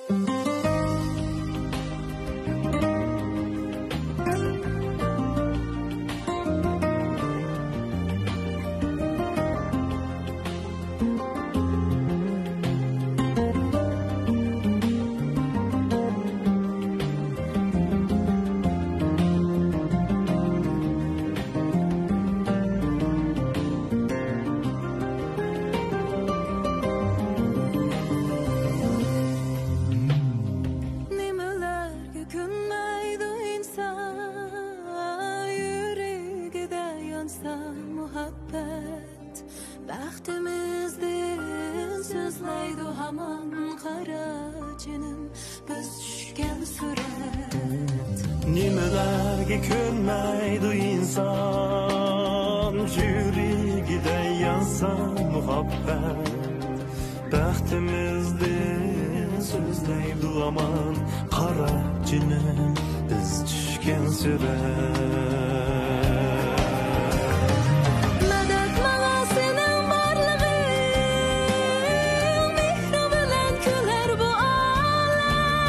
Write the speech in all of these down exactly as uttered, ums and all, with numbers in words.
نېمىلەرگە كۆنمەيدۇ ئىنسان، يۈرىكىدە يانسا مۇھەببەت. بەختىمىزدىن سۆزلەيدۇ ھامان قارا جېنىم، بىز چۈشكەن سۈرەت. نېمىلەرگە كۆنمەيدۇ ئىنسان، يۈرىكىدە يانسا مۇھەببەت. بەختىمىزدىن سۆزلەيدۇ ھامان قارا جېنىم، بىز چۈشكەن سۈرەت. مەدەت ماڭا سېنىڭ بارلىقىڭ، مېھرىڭ بىلەن كۈلەر بۇ ئالەم.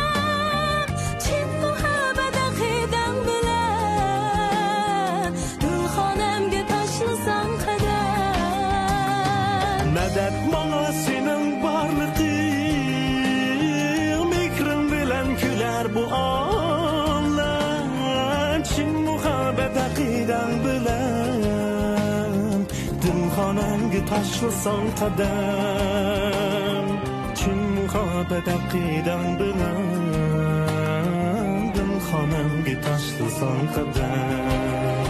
چىن مۇھەببەت ئەقىدەڭ بىلەن، گۈلخانەمگە تاشلىساڭ قەدەم. مەدەت ماڭا سېنىڭ بارلىقىڭ، مېھرىڭ بىلەن كۈلەر بۇ ئالەم. چىن مۇھەببەت ئەقىدەڭ بىلەن، دىلخانەمگە تاشلىساڭ قەدەم. چىن مۇھەببەت ئەقىدەڭ بىلەن، دىلخانەمگە تاشلىساڭ قەدەم.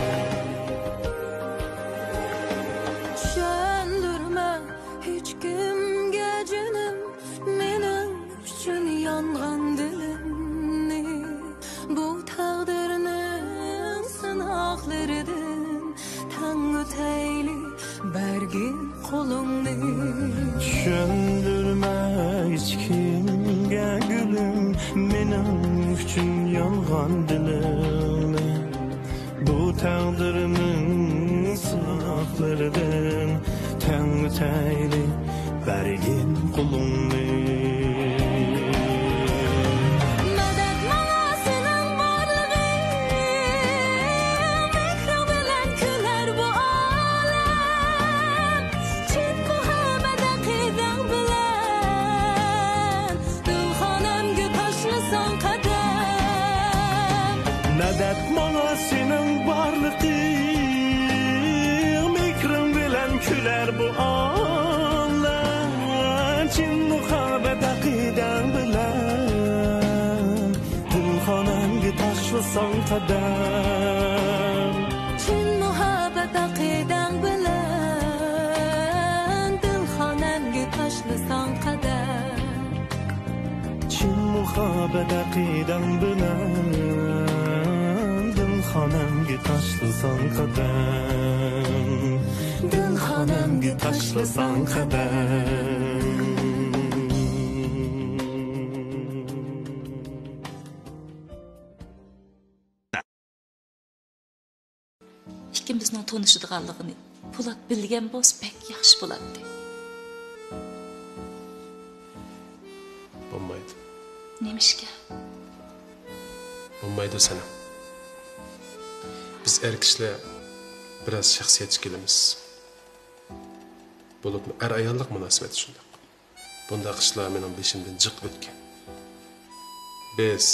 چۈشەندۈرمە ھېچكىمگە جېنىم، مېنىڭ ئۈچۈن يانغان دىلىمنى. بۇ تەقدىرنىڭ سىناقلىرىدىن تەڭ ئۆتەيلى بەرگىن قولۇڭنى. چۈشەندۈرمە ھېچكىمگە گۈلۈم، مېنىڭ ئۈچۈن يانغان دىلىڭنى. بۇ تەقدىرنىڭ سىناقلىرىدىن تەڭ ئۆتەيلى بەرگىن قولۇڭنى. مەدەت ماڭا سېنىڭ بارلىقىڭ، مېھرىڭ بىلەن كۈلەر بۇ ئالەم. چىن مۇھەببەت ئەقىدەڭ بىلەن، دىلخانەمگە تاشلىساڭ قەدەم. مەدەت ماڭا سېنىڭ بارلىقىڭ، مېھرىڭ بىلەن كۈلەر بۇ ئالەم. چىن مۇھەببەت ئەقىدەڭ بىلەن، دىلخانەمگە تاشلىساڭ قەدەم. چىن مۇھەببەت ئەقىدەڭ بىلەن، دىلخانەمگە تاشلىساڭ قەدەم. چىن مۇھەببەت ئەقىدەڭ بىلەن، دىلخانەمگە تاشلىساڭ قەدەم. دىلخانەمگە تاشلىساڭ قەدەم. ئىككىمىزنىڭ تونۇشىدىغانلىقىنى پولات بىلگەن بولسا بەك ياخشى بولاتتى. بولمايدۇ. نېمىشقا؟ بولمايدۇ سەنەم. بىز ئەر كىشىلەر بىراز شەخسىيەتچى كېلىمىز. بولۇپمۇ ئەر-ئاياللىق مۇناسىۋەت شۇنداق. بۇنداق ئىشلار مېنىڭ بېشىمدىن جىق ئۆتكەن. بىز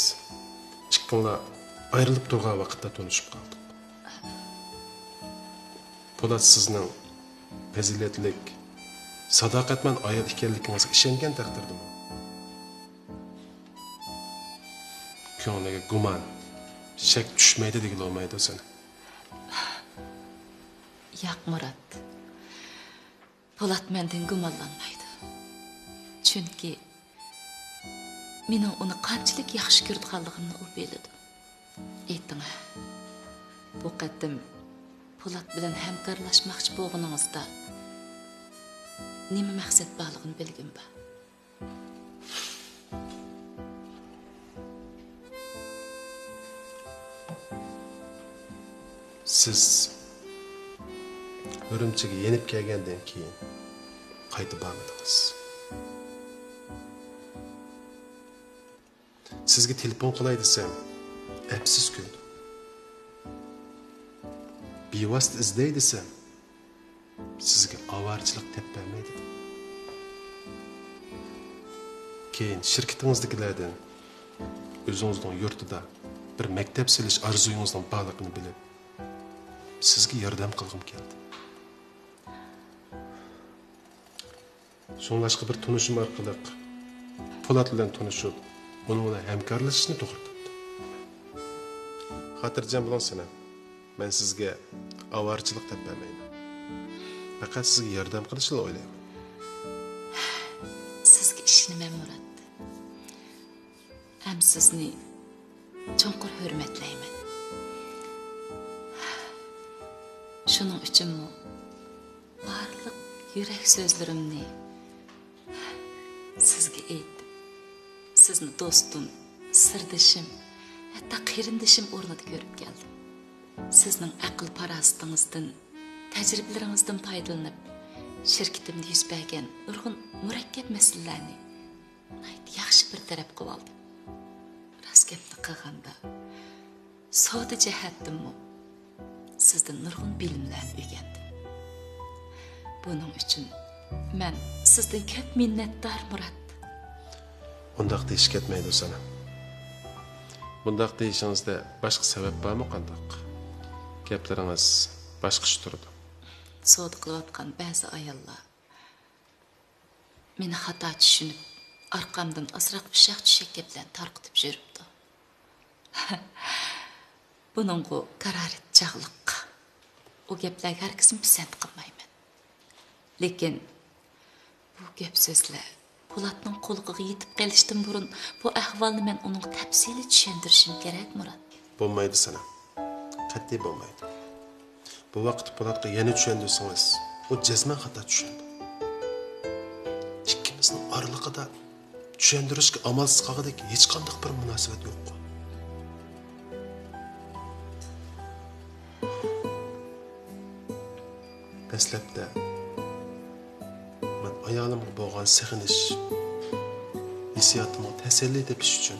ئىككىڭلار ئايرىلىپ تۇرغان ۋاقىتتا تونۇشۇپ قالدۇق. پولات سىزنىڭ پەزىلەتلىك، ساداقەتمەن ئايال ئىكەنلىكىڭىزگە ئىشەنگەن تەقدىردىمۇ، كۆڭلىگە گۇمان، شەك چۈشمەيدۇ دېگىلى بولمايدۇ سەن. ياق، مۇرات. پولات مەندىن گۇمانلانمايدۇ. چۈنكى مېنىڭ ئۇنى قانچىلىك ياخشى كۆرىدىغانلىقىمنى ئۇ بىلىدۇ. ئېيتىڭ، بۇ قېتىم پولات بىلەن ھەمكارلاشماقچى بولغىنىڭىزدا نېمە مەقسەت بارلىقىنى بىلگۈم بار. سىز ئۈرۈمچىگە يېنىپ كەلگەندىن كېيىن قايتا بارمىدىڭىز. سىزگە تېلېفون قىلاي دېسەم، ئەپسىز كۆردۈم. بىۋاسىتە ئىزدەي دېسەم، سىزگە ئاۋارىچىلىق دەپ بەرمەي دېدىم. كېيىن شىركىتىڭىزدىكىلەردىن ئۆزىڭىزنىڭ يۇرتىدا بىر مەكتەپ سېلىش ئارزۇيىڭىزنىڭ بارلىقىنى بىلىپ، سىزگە ياردەم قىلغۇم كەلدى. شۇڭلاشقا بىر تونۇشۇم ئارقىلىق پولات بىلەن تونۇشۇپ، ئۇنىڭ بىلەن ھەمكارلىشىشنى توغرا تاپتىم. خاتىرجەم بولۇڭ، سەنەم. مەن سىزگە ئاۋارىچىلىق دەپ بەرمەيمەن. پەقەت سىزگە ياردەم قىلىشنىلا ئويلايمەن. سىزگە ئىشىنىمەن، مۇرات. ھەم سىزنى چوڭقۇر ھۆرمەتلەيمەن. شۇنىڭ ئۈچۈنمۇ بارلىق يۈرەك سۆزلىرىمنى سىزگە ئېيتىپ، سىزنى دوستۇم، سىردىشىم، ھەتتا قېرىندىشىم ئورنىدا كۆرۈپ كەلدىم. سىزنىڭ ئەقىل-پاراسىتىڭىزدىن، تەجرىبىلىرىڭىزدىن پايدىلىنىپ، شىركىتىمدە يۈز بەرگەن نۇرغۇن مۇرەككەپ مەسىلىلەرنى ناھايىتى ياخشى بىر تەرەپ قىلىۋالدىم. راست گەپنى قىلغاندا، سودا جەھەتتىنمۇ سىزدىن نۇرغۇن بىلىملەرنى ئۆگەندىم. بۇنىڭ ئۈچۈن مەن سىزدىن كۆپ مىننەتدار، مۇرات. ئۇنداق دېيىش كەتمەيدۇ، سەنەم. بۇنداق دېيىشىڭىزدە باشقا سەۋەب بارمۇ قانداق؟ گەپلىرىڭىز باشقىچە تۇرىدۇ. سودا قىلىۋاتقان بەزى ئاياللار مېنى خاتا چۈشىنىپ، ئارقامدىن ئازراق ئۇششاق-چۈششەك گەپلەرنى تارقىتىپ يۈرۈپتۇ. بۇنىڭغۇ گارارىت چاغلىق. ئۇ گەپلەرگە ھەرگىزمۇ پىسەنت قىلمايمەن. لېكىن بۇ گەپ-سۆزلەر پولاتنىڭ قۇلىقىغا يېتىپ قېلىشتىن بۇرۇن، بۇ ئەھۋالنى مەن ئۇنىڭغا تەپسىلىي چۈشەندۈرۈشۈم كېرەك، مۇرات. بولمايدۇ، سەنەم. قەتئىي بولمايدۇ. بۇ ۋاقىتتا پولاتقا يەنە چۈشەندۈرسىڭىز، ئۇ جەزمەن خاتا چۈشىنىدۇ. ئىككىمىزنىڭ ئارىلىقىدا چۈشەندۈرۈشكە ئامالسىز قالغۇدەك ھېچقانداق بىر مۇناسىۋەت يوققۇ. دەسلەپتە مەن ئايالىمغا بولغان سېغىنىش ھېسسىياتىمغا تەسەللى تېپىش ئۈچۈن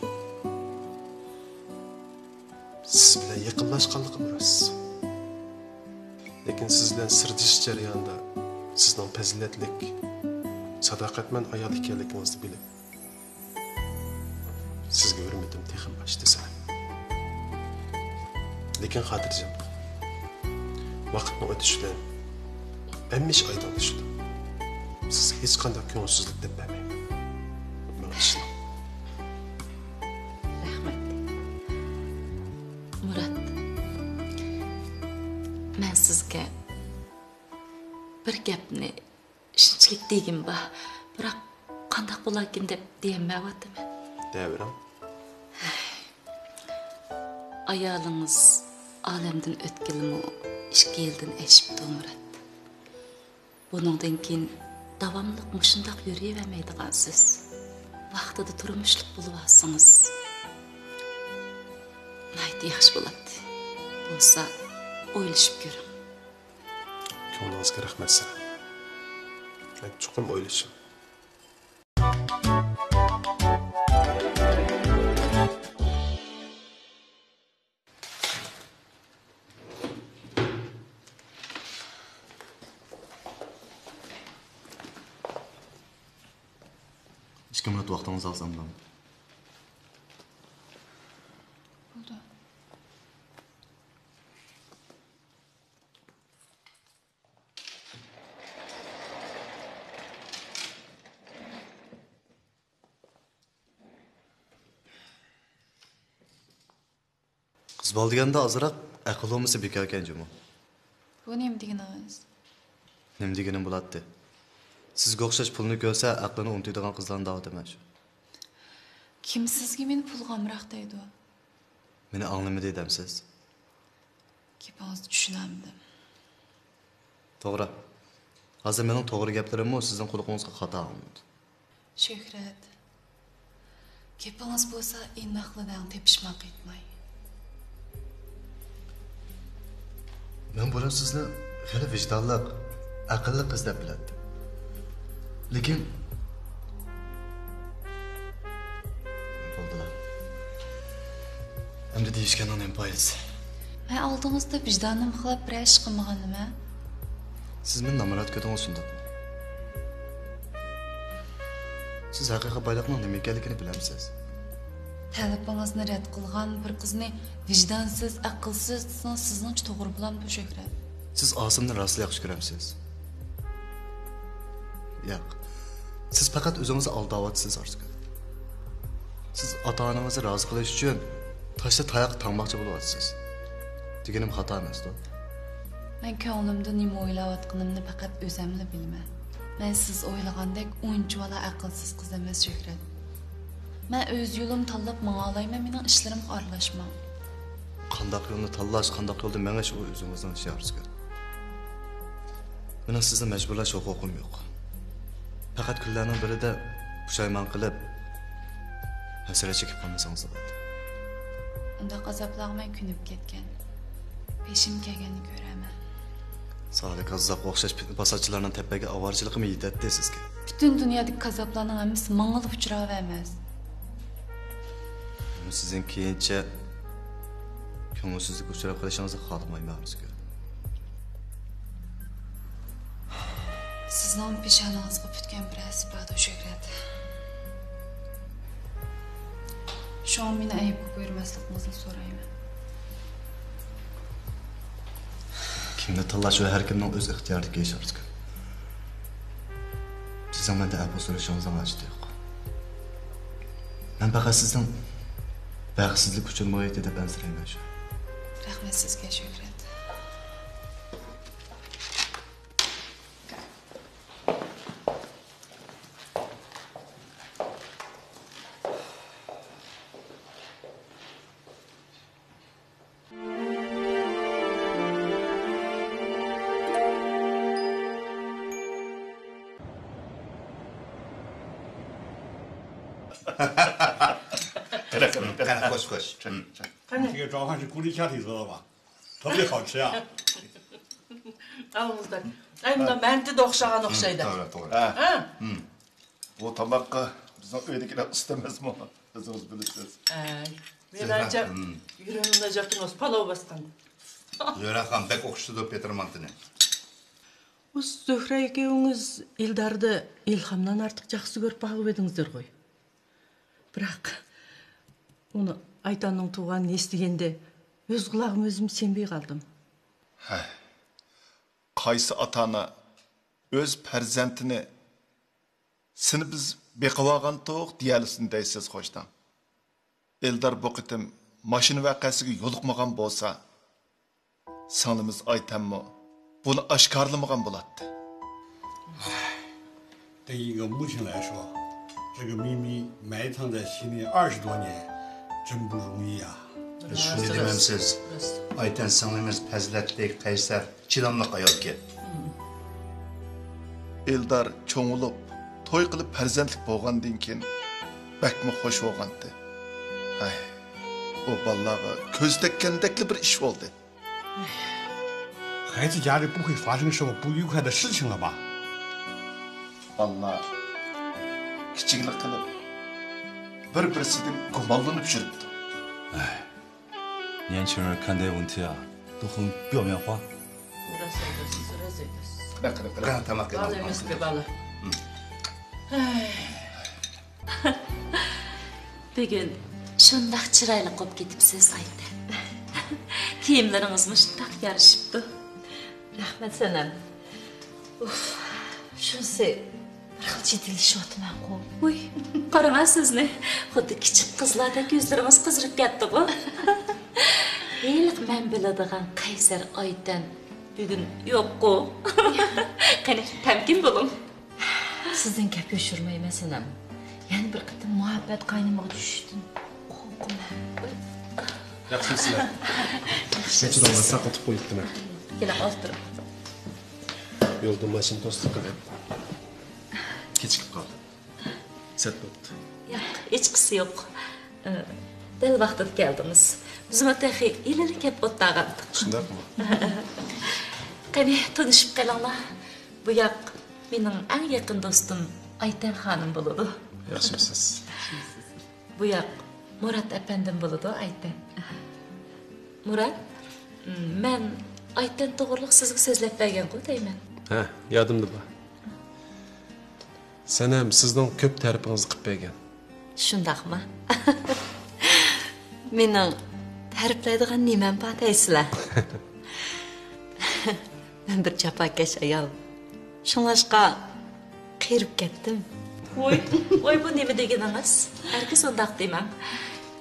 سىز بىلەن يېقىنلاشقانلىقىم راست. لېكىن سىز بىلەن سىردىشىش جەريانىدا سىزنىڭ پەزىلەتلىك، ساداقەتمەن ئايال ئىكەنلىكىڭىزنى بىلىپ، سىزگە ھۆرمىتىم تېخىمۇ ئاشتى، سەنەم. لېكىن خاتىرجەم بول. ۋاقىتنىڭ ئۆتۈشى بىلەن ھەممە ئىش ئايدىڭلىشىدۇ. سىزگە ھېچقانداق كۆڭۈلسىزلىك دەپ بەرمەيمەن. ماڭا ئىشىنىڭ. رەھمەت. مۇرات، مەن سىزگە بىر گەپنى شۇنچىلىك دېگۈم بار، بىراق قانداق بولاركىن دەپ دېيەلمەيۋاتىمەن. دەۋېرىڭ. ئايالىڭىز ئالەمدىن ئۆتكىلىمۇ ئىككى يىلدىن ئېشىپتۇ، مۇرات. بۇنىڭدىن كېيىن داۋاملىق مۇشۇنداق يۈرۈۋەرمەيدىغانسىز. ۋاقتىدا تۇرمۇشلۇق بولۇۋالسىڭىز ناھايىتى ياخشى بولاتتى. بولسا ئويلىشىپ كۆرۈڭ. كۆڭلىڭىزگە رەھمەت، سەنەم. مەن چوقۇم ئويلىشىمەن. ئىككى مىنۇت ۋاقتىڭىزنى ئالسام بولامدۇ؟ بولدى. قىز بالا دېگەندە ئازراق ئەقىل بولمىسا بىكاركەن جۇمۇ. بۇ نېمە دېگىنىڭىز؟ نېمە دېگىنىم بولاتتى؟ سىزگە ئوخشاش پۇلنى كۆرسە ئەقلىنى ئۇنتۇيدىغان قىزلارنى دەۋاتىمەن شۇ. كىم سىزگە مېنى پۇلغا ئامراق دەيدۇ؟ مېنى ئاڭلىمىدى دەمسىز؟ گېپىڭىزنى چۈشىنەلمىدىم. توغرا. ھازىر مېنىڭ توغرا گەپلىرىممۇ سىزنىڭ قۇلىقىڭىزغا خاتا ئاڭلىنىدۇ. شۆھرەت، گېپىڭىز بولسا ئىناقلا دەڭ، تېپىشماق ئېيتماي. مەن بۇرۇن سىزنى خېلى ۋىجدانلىق، ئەقىللىق قىز دەپ بىلەتتىم. لېكىن، بولدىلا. ئەمدى دېيىشكەننىڭ نېمە پايدىسى؟ مەن ئالدىڭىزدا ۋىجدانىم خىلاپ بىرەر ئىش قىلمىغانمەن. سىز مېنى نامرات كۆردىڭىز، شۇنداقمۇ؟ سىز ھەقىقىي بايلىقنىڭ نېمە ئىكەنلىكىنى بىلەمسىز؟ تەلىپىڭىزنى رەت قىلغان بىر قىزنى ۋىجدانسىز، ئەقىلسىز دېسىڭىز، سىزنىڭچە توغرا بولامدۇ، شۆھرەت؟ سىز ئاسىمنى راستلا ياخشى كۆرەمسىز؟ ياق. سىز پەقەت ئۆزىڭىزنى ئالداۋاتىسىز، ئارزۇگۈل. سىز ئاتا-ئانىڭىزنى رازى قىلىش ئۈچۈن تاشتا تاياققا تاڭماقچى بولۇۋاتىسىز. دېگىنىم خاتا ئەمەستۇ؟ مەن كۆڭلۈمدە نېمە ئويلاۋاتقىنىمنى پەقەت ئۆزۈملا بىلىمەن. مەن سىز ئويلىغاندەك ئۇنچىۋالا ئەقىلسىز قىز ئەمەس، شۆھرەت. مەن ئۆز يولۇمنى تاللاپ ماڭالايمەن، مېنىڭ ئىشلىرىمغا ئارىلاشماڭ. قانداق يولنى تاللاش، قانداق يولدا مېڭىش، ئۇ ئۆزىڭىزنىڭ ئىشى، ئارزۇگۈل. مېنىڭ سىزنى مەجبۇرلاش ھوقۇقۇم يوق. پەقەت كۈنلەرنىڭ بىرىدە پۇشايمان قىلىپ، ھەسرەت چېكىپ قالمىسىڭىزلا بولدى. ئۇنداق ئازابلارغا مەن كۆنۈپ كەتكەن. بېشىم كەلگەننى كۆرەرمەن. سالىھ كاززاپقا ئوخشاش پىتنە-پاساتچىلارنىڭ تەپەگە ئاۋارىچىلىقىمۇ يېتەتتى سىزگە. پۈتۈن دۇنيادىكى كاززاپلارنىڭ ھەممىسى ماڭىلا ئۇچراۋەرمەس. مەن سىزنىڭ كېيىنچە كۆڭۈلسىزلىككە ئۇچراپ قېلىشىڭىزنى خالىمايمەن، ئارزۇگۈل. سىزنىڭ پېشانىڭىزغا پۈتكەن بىر ھەسسە باردۇ، شۆھرەت. شۇڭا مېنى ئەيىبكە بۇيرۇماسلىقىڭىزنى سورايمەن. كىمنى تاللاش ۋە ھەر كىمنىڭ ئۆز ئىختىيارىدىكى ئىشى، ئارزۇگۈل. سىزنىڭ مەندىن ئەپۇ سورىشىڭىزنىڭ ھاجىتى يوق. مەن پەقەت سىزنىڭ بەختسىزلىك ئۈچۈن مۇ ئىدى دەپ ئەنسىرەيمەن شۇ. رەھمەت سىزگە، شۆھرەت. قېنى، قېنى، قېنى، خوش، خوش. قېنى. 这个早饭是鼓励家庭做的吧？特别好吃啊。ئاۋۇڭىزدا. ئەي، مۇنداق مەنتىدە ئوخشىغان ئوخشايدۇ. توغرا، توغرا. ھە؟ بۇ تاماققا بىزنىڭ ئۆيدىكىلەر ئۇستا ئەمەسمۇ؟ ئۆزىڭىز بىلىسىز. ئەي، مېنىڭچە، يۈرىكىمنى جاكىنوس پالاۋ باسقان. زۆھرەخان بەك ئوخشىتىدۇ پېتىر مانتىنى. ئۇ زۆھرە ئىككىڭىز ئېلداردا ئىلھامدىن ئارتۇق ياخشى كۆرۈپ باغلىۋىدىڭىزدۇر غۇي. بىراق، ئۇنى ئايتاننىڭ تۇغقان نېسى دېگەندە ئۆز قۇلاغىم ئۆزۈم سېنمەي قالدىم. ھەي، قايسى ئاتا-ئانا ئۆز پەرزەنتىنى سېنى بىز بېقىۋالغانتۇق دېيەلىسۇن دەيسىز، خوشتاڭ. ئېلدار بۇ قېتىم ماشىنا ۋەقەسىگە يولۇقمىغان بولسا، سىڭلىمىز ئايتەممۇ بۇنى ئاشكارىلىمىغان بولاتتى. 对一个母亲来说，这个秘密埋藏在心里二十多年，真不容易啊。بىز شۇنى دېمەمسىز؟ ئايتەن سىڭلىمىز پەزىلەتلىك، قەيسەر، چىداملىق ئايالكەن. ئېلدار چوڭ بولۇپ، توي قىلىپ پەرزەنتلىك بولغاندىن كېيىن بەكمۇ خوش بولغانتى. ھەي، ئۇ بالىلارغا كۆز تەگكەندەكلا بىر ئىش بولدى. 孩子家里不会发生什么不愉快的事情了吧？ بالىلار كىچىكلىك قىلىپ، بىر-بىرسىدىن گۇمانلىنىپ يۈرۈپتۇ. 哎，年轻人看待问题啊，都很表面化。 قېنى، قېنى، قېنى، تاماق يەپ. بالا ئەمەسكى، بالا. بۈگۈن شۇنداق چىرايلىق بولۇپ كېتىپسىز، ئايتەن. كىيىملىرىڭىزمۇ شۇنداق يارىشىپتۇ. رەھمەت، سەنەم. ئۇف، شۇنىسى بىر خىل جېدىللىشىۋاتىمەنغۇ. ۋۇي، قاراڭا سىزنى. خۇددى كىچىك قىزلاردەك كۆزلىرىڭىز قىزىرىپ كەتتىغۇ. ھېلىقى مەن بىلىدىغان قەيسەر ئايتەن بۈگۈن يوققۇ. قېنى، تەمكىن بولۇڭ. سىزدىن گەپ يوشۇرمايمەن، سەنەم. يەنە بىر قېتىم مۇھەببەت قاينىمىغا چۈشۈشتىن قورقىمەن. ياخشىمۇسىلەر؟ كەچۈرۈڭلار، ساقىتىپ قويۇپتىمەن. كېلىڭ، ئولتۇرۇڭ. يولدا ماشىنا توستى قىلىپ، كېچىكىپ قالدىم. سەت بوپتۇ. ياق، ھېچقىسى يوق. ئى، دەل ۋاقتىدا كەلدىڭىز. بىزمۇ تېخى ھېلىلا كەپ ئولتۇرغانتۇق. شۇنداقمۇ؟ قېنى، تونۇشۇپ قېلىڭلار. بۇ ياق مېنىڭ ئەڭ يېقىن دوستۇم ئايتەن خانىم بولىدۇ. ياخشىمۇسىز؟ بۇ ياق مۇرات ئەپەندىم بولىدۇ، ئايتەن. مۇرات، مەن ئايتەن توغرىلىق سىزگە سۆزلەپ بەرگەنغۇ دەيمەن. ھە، يادىمدا بار. سەنەم سىزنىڭ كۆپ تەرىپىڭىزنى قىلىپ بەرگەن. شۇنداقما؟ مېنىڭ تەرىپلەيدىغان نېمەم بار دەيسىلەر؟ مەن بىر جاپاكەش ئايال. شۇڭلاشقا قېرىپ كەتتىم. ۋوي، ۋوي، بۇ نېمە دېگىنىڭىز؟ ھەرگىز ئۇنداق دېمەڭ.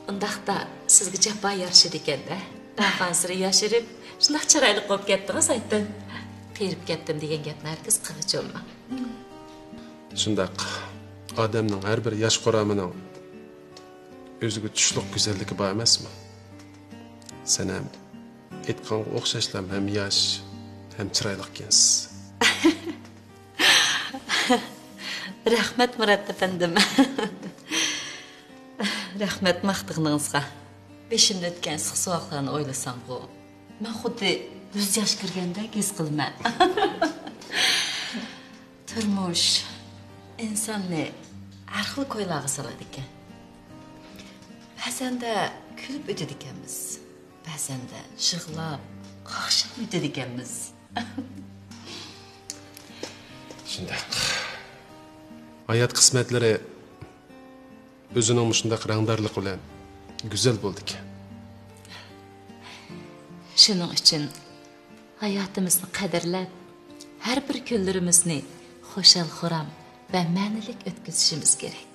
ئۇنداقتا سىزگە جاپا يارىشىدىكەن-دە. بارغانسېرى ياشىرىپ، شۇنداق چىرايلىق بولۇپ كەتتىڭىز، ئايتەن. قېرىپ كەتتىم دېگەن گەپنى ھەرگىز قىلغۇچ بولماڭ. شۇنداق. ئادەمنىڭ ھەر بىر ياش قۇرامىنىڭ ئۆزىگە چۈشلۈك گۈزەللىكى بار ئەمەسمۇ؟ سەنەم، ئېيتقانغا ئوخشاشلا ھەم ياش، ھەم چىرايلىقكەنسىز. رەھمەت، مۇرات ئەپەندىم. رەھمەت ماختىغىنىڭىزغا. بېشىمدىن ئۆتكەن ئىسسىق-سوغۇقلارنى ئويلىسامغۇ، مەن خۇددى مۇز ياش كىرگەندەك ھېس قىلىمەن. تۇرمۇش ئىنساننى ھەر خىل كويلارغا سالىدىكەن. بەزەندە كۈلۈپ ئۆتىدىكەنمىز، بەزەندە يىغلاپ، قاقشاپ ئۆتىدىكەنمىز. شۇنداق. ھايات قىسمەتلىرى ئۆزىنىڭ مۇشۇنداق رەڭدارلىقى بىلەن گۈزەل بولىدىكەن. شۇنىڭ ئۈچۈن ھاياتىمىزنى قەدىرلەپ، ھەر بىر كۈنلىرىمىزنى خۇشال-خۇرام ۋە مەنىلىك ئۆتكۈزۈشىمىز كېرەك.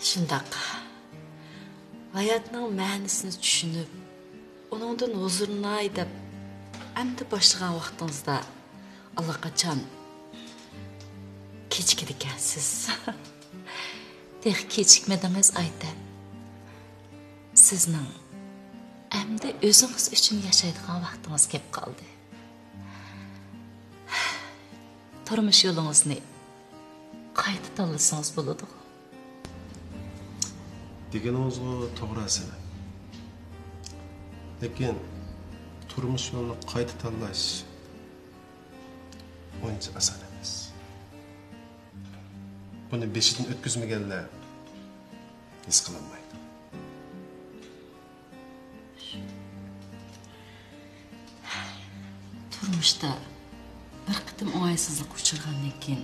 شۇنداق. ھاياتنىڭ مەنىسىنى چۈشىنىپ، ئۇنىڭدىن ھۇزۇرلىناي دەپ ئەمدى باشلىغان ۋاقتىڭىزدا ئاللىقاچان كېچىكىدىكەنسىز. تېخى كېچىكمىدىڭىز، ئايتەن. سىزنىڭ ئەمدى ئۆزىڭىز ئۈچۈن ياشايدىغان ۋاقتىڭىز كەپ قالدى. تۇرمۇش يولىڭىزنى قايتا تاللىسىڭىز بولىدۇ. دېگىنىڭىزغۇ توغرا، سەنەم. لېكىن تۇرمۇش يولىنى قايتا تاللاش ئۇنچە ئاسان ئەمەس. بۇنى بېشىدىن ئۆتكۈزمىگەنلەر ھېس قىلالمايدۇ. تۇرمۇشتا بىر قېتىم ئوڭايسىزلىققا ئۇچرىغاندىن كېيىن،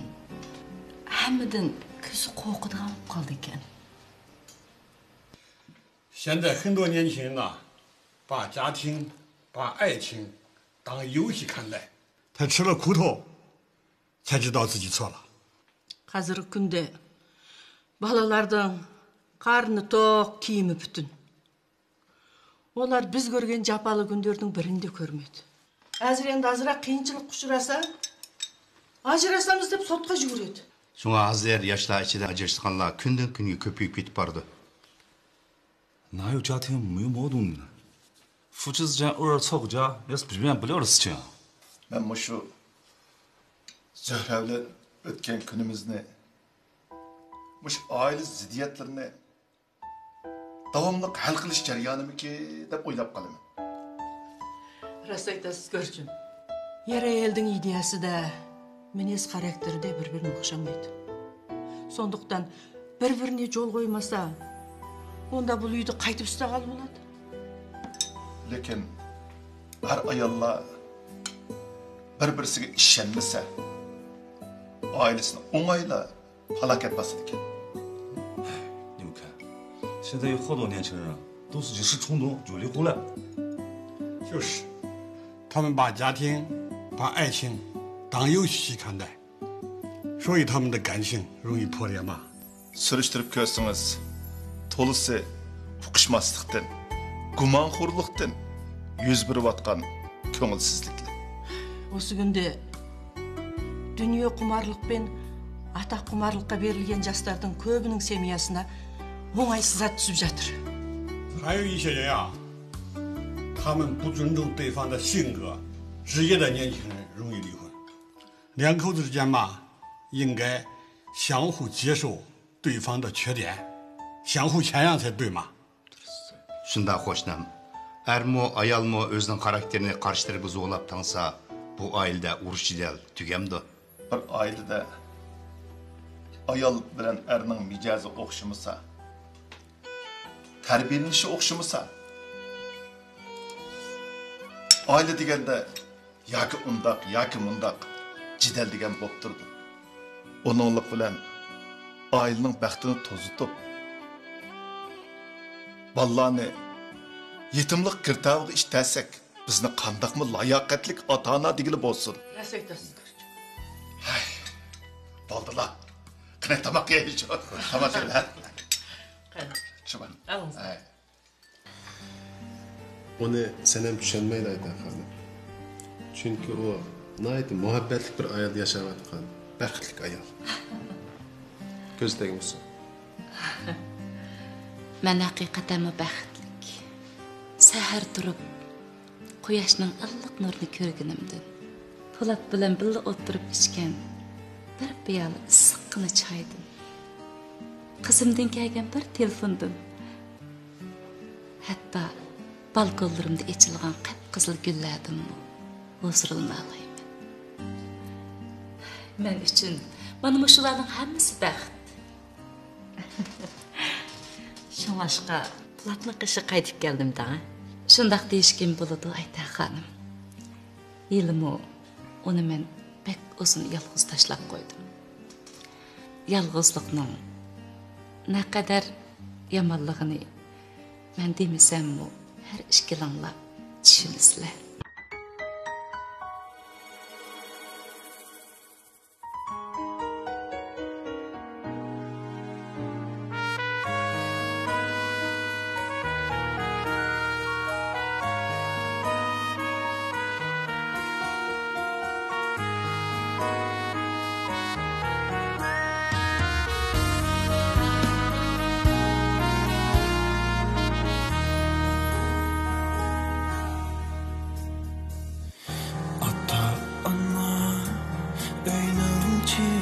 ھەممىدىن كۆزى قورقىدىغان بولۇپ قالىدىكەن. 现在很多年轻人呐，把家庭、把爱情当游戏看待。他吃了苦头，才知道自己错了。 ھازىرقى كۈندە بالىلارنىڭ قارنى توق، كىيىمى پۈتۈن. ئۇلار بىز كۆرگەن جاپالىق كۈنلەرنىڭ بىرىنى دە كۆرمىدى. ھازىر ئەمدى ئازراق قىيىنچىلىققا ئۇچرىسا، ئاجرىشىمىز دەپ سوتقا يۈگۈرىدۇ. شۇڭا ھازىر ياشلار ئىچىدە ئاجرىشىدىغانلار كۈندىن كۈنگە كۆپىيىپ كېتىپ بارىدۇ. 哪有家庭没有矛盾的呢？夫妻之间偶尔吵个架也是避免不了的事情啊。 مەن مۇشۇ زۆھرە بىلەن ئۆتكەن كۈنىمىزنى، مۇشۇ ئائىلە زىددىيەتلىرىنى داۋاملىق ھەل قىلىش جەريانىمىكى دەپ ئويلاپ قالىمەن. راست ئېيتىسىز، گۈرجۈم. ئەر-ئايالنىڭ ئىدىيەسىدە، مىنىس خاراكتېرىدە بىر-بىرىنى ئوخشىمايدۇ. سوندۇقتان بىر-بىرىنى جول قويمىسا، ئۇندا بۇ ئۆيدە قايتىپ ئۈستەل بولىدۇ. لېكىن ئەر-ئاياللار بىر-بىرسىگە ئىشەنمىسە، ئائىلىسىنى ئوڭايلا پالاكەت باسىدىكەن. 你们看，现在有好多年轻人都是一时冲动就离婚了。就是，他们把家庭、把爱情当游戏看待，所以他们的感情容易破裂嘛。 سۈرۈشتۈرۈپ كۆرسىڭىز، تولىسى ئۇقۇشماسلىقتىن، گۇمانخورلۇقتىن يۈز بېرىۋاتقان كۆڭۈلسىزلىكلەر. ئۇ سۈگۈندە دۇنيا قۇمارلىق بىلەن ئاتاق قۇمارلىققا بېرىلگەن جاسلارنىڭ كۆپىنىڭ سەمىيەسىنى ئوڭايسىزلار تۈزۈپ ياتىدۇ. 还有一些人啊，他们不尊重对方的性格，职业的年轻人容易离婚。两口子之间嘛，应该相互接受对方的缺点，相互谦让才对嘛。 شۇنداق قوشنام. ئەرمۇ، ئايالمۇ ئۆزىنىڭ خاراكتېرىنى قارشى تەرەپكە زورلاپ تاڭسا، بۇ ئائىلىدە ئۇرۇش-جېدەل تۈگەمدۇ؟ بىر ئائىلىدە ئايال بىلەن ئەرنىڭ مىجەزى ئوخشىمىسا، تەربىيەلىنىشى ئوخشىمىسا، ئائىلە دېگەندە ياكى ئۇنداق، ياكى مۇنداق جېدەل دېگەن بولۇپ تۇرىدۇ. ئۇنىڭلىق بىلەن ئائىلىنىڭ بەختىنى توزۇتۇپ، بالىلارنى يېتىملىق گىرتاۋىغا ئىتتەرسەك، بىزنى قانداقمۇ لاياقەتلىك ئاتا-ئانا دېگىلى بولسۇن. راست ئېيتىسىز. ھەي، بولدىلا. قېنى، تاماق يەيلىچۇ. تاماق يەيلى. قېنى. شۇمان. ئالىڭىز. ھەي. ئۇنى سەنەم چۈشەنمەيدۇ، ئايتەن خانىم. چۈنكى ئۇ ناھايىتى مۇھەببەتلىك بىر ئائىلىدە ياشاۋاتقان بەختلىك ئايال. كۆز تەگمىسۇن. مەن ھەقىقەتەنمۇ بەختلىك. سەھەر تۇرۇپ، قۇياشنىڭ ئىللىق نۇرىنى كۆرگىنىمدىن، پولات بىلەن بىللە ئولتۇرۇپ ئىچكەن بىر پىيالە ئىسسىققىنا چايدىن، قىزىمدىن كەلگەن بىر تېلېفوندىن، ھەتتا بالكونلىرىمدا ئېچىلغان قىپقىزىل گۈللەردىنمۇ ھۇزۇرلىنالايمەن. مەن ئۈچۈن مانا مۇشۇلارنىڭ ھەممىسى بەخت. شۇڭلاشقا، پولاتنىڭ قېشىغا قايتىپ كەلدىم دەڭ. شۇنداق دېيىشكىمۇ بولىدۇ، ئايتەن خانىم. ھېلىمۇ ئۇنى مەن بەك ئۇزۇن يالغۇز تاشلاپ قويدۇم. يالغۇزلۇقنىڭ نەقەدەر يامانلىقىنى مەن دېمىسەممۇ، ھەر ئىككىلىڭلار چۈشىنىسىلەر. ئاتا-ئانا ئۆينىڭ چىرىغى.